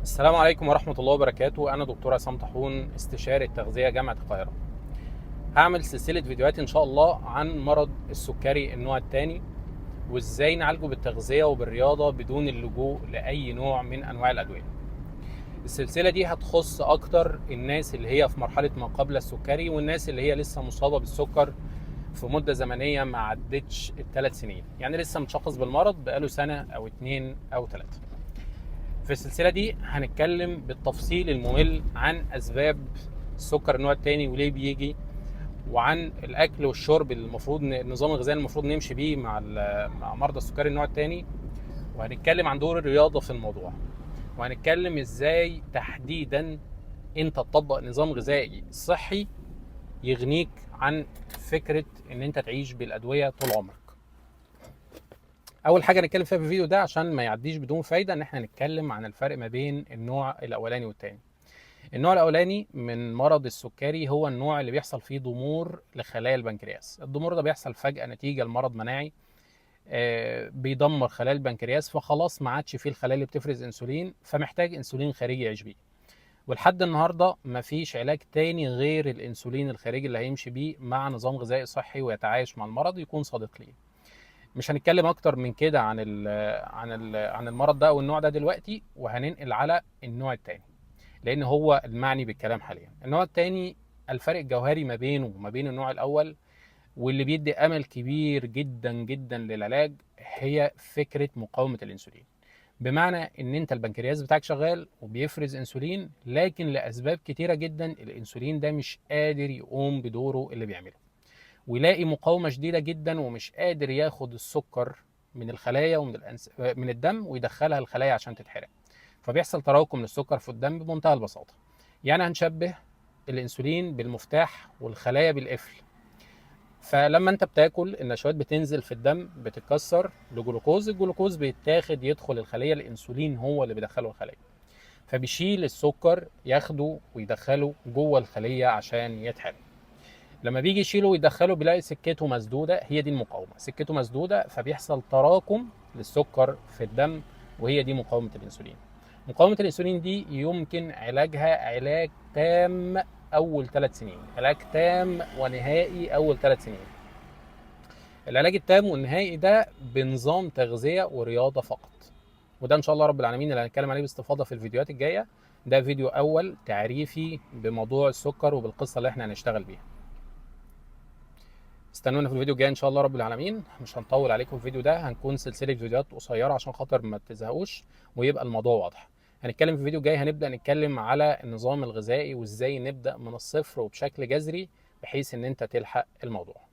السلام عليكم ورحمة الله وبركاته. أنا دكتور عصام طاحون، استشاري التغذية جامعة القاهرة. هعمل سلسلة فيديوهات إن شاء الله عن مرض السكري النوع الثاني، وإزاي نعالجه بالتغذية وبالرياضة بدون اللجوء لأي نوع من أنواع الأدوية. السلسلة دي هتخص أكتر الناس اللي هي في مرحلة ما قبل السكري، والناس اللي هي لسه مصابة بالسكر في مدة زمنية ما عدتش ال3 سنين، يعني لسه متشخص بالمرض بقاله سنة أو 2 أو 3. في السلسلة دي هنتكلم بالتفصيل الممل عن أسباب السكر النوع الثاني وليه بيجي، وعن الأكل والشرب اللي المفروض النظام الغذائي المفروض نمشي بيه مع مرضى السكري النوع الثاني، وهنتكلم عن دور الرياضة في الموضوع، وهنتكلم ازاي تحديدا انت تطبق نظام غذائي صحي يغنيك عن فكرة ان انت تعيش بالأدوية طول عمرك. اول حاجة نتكلم فيها في الفيديو ده عشان ما يعديش بدون فايده، ان احنا نتكلم عن الفرق ما بين النوع الاولاني والتاني. النوع الاولاني من مرض السكري هو النوع اللي بيحصل فيه ضمور لخلايا البنكرياس. الضمور ده بيحصل فجأة نتيجة لمرض مناعي، بيدمر خلايا البنكرياس، فخلاص ما عادش فيه الخلايا اللي بتفرز انسولين، فمحتاج انسولين خارجي يعيش بيه. ولحد النهارده مفيش علاج تاني غير الانسولين الخارجي اللي هيمشي بيه مع نظام غذائي صحي ويتعايش مع المرض ويكون صديق ليه. مش هنتكلم اكتر من كده عن المرض ده او النوع ده دلوقتي، وهننقل على النوع التاني لان هو المعني بالكلام حاليا. النوع التاني الفرق الجوهري ما بينه وما بين النوع الاول، واللي بيدي امل كبير جدا جدا للعلاج، هي فكرة مقاومة الانسولين. بمعنى ان انت البنكرياس بتاعك شغال وبيفرز انسولين، لكن لاسباب كتيرة جدا الانسولين ده مش قادر يقوم بدوره اللي بيعمله، ويلاقي مقاومة شديدة جدا ومش قادر ياخد السكر من الخلايا ومن من الدم ويدخلها الخلايا عشان تتحرق، فبيحصل تراكم للسكر في الدم بمنتهى البساطة. يعني هنشبه الانسولين بالمفتاح والخلايا بالقفل. فلما انت بتاكل النشويات بتنزل في الدم بتتكسر لجلوكوز، الجلوكوز بيتاخد يدخل الخلية، الانسولين هو اللي بيدخله الخلية، فبيشيل السكر ياخده ويدخله جوه الخلية عشان يتحرق. لما بيجي يشيله ويدخله بيلاقي سكته مسدودة، هي دي المقاومة، سكته مسدودة، فبيحصل تراكم للسكر في الدم، وهي دي مقاومة الانسولين. مقاومة الانسولين دي يمكن علاجها علاج تام اول 3 سنين، علاج تام ونهائي اول 3 سنين. العلاج التام والنهائي ده بنظام تغذية ورياضة فقط، وده ان شاء الله رب العالمين اللي هنتكلم عليه باستفاضة في الفيديوهات الجاية. ده فيديو اول تعريفي بموضوع السكر وبالقصة اللي احنا هنشتغل بيها. استنونا في الفيديو الجاي ان شاء الله رب العالمين. مش هنطول عليكم في الفيديو ده، هنكون سلسلة فيديوهات قصيرة عشان خاطر ما تزهقوش ويبقى الموضوع واضح. هنتكلم في الفيديو الجاي، هنبدا نتكلم على النظام الغذائي وازاي نبدا من الصفر وبشكل جذري بحيث ان انت تلحق الموضوع.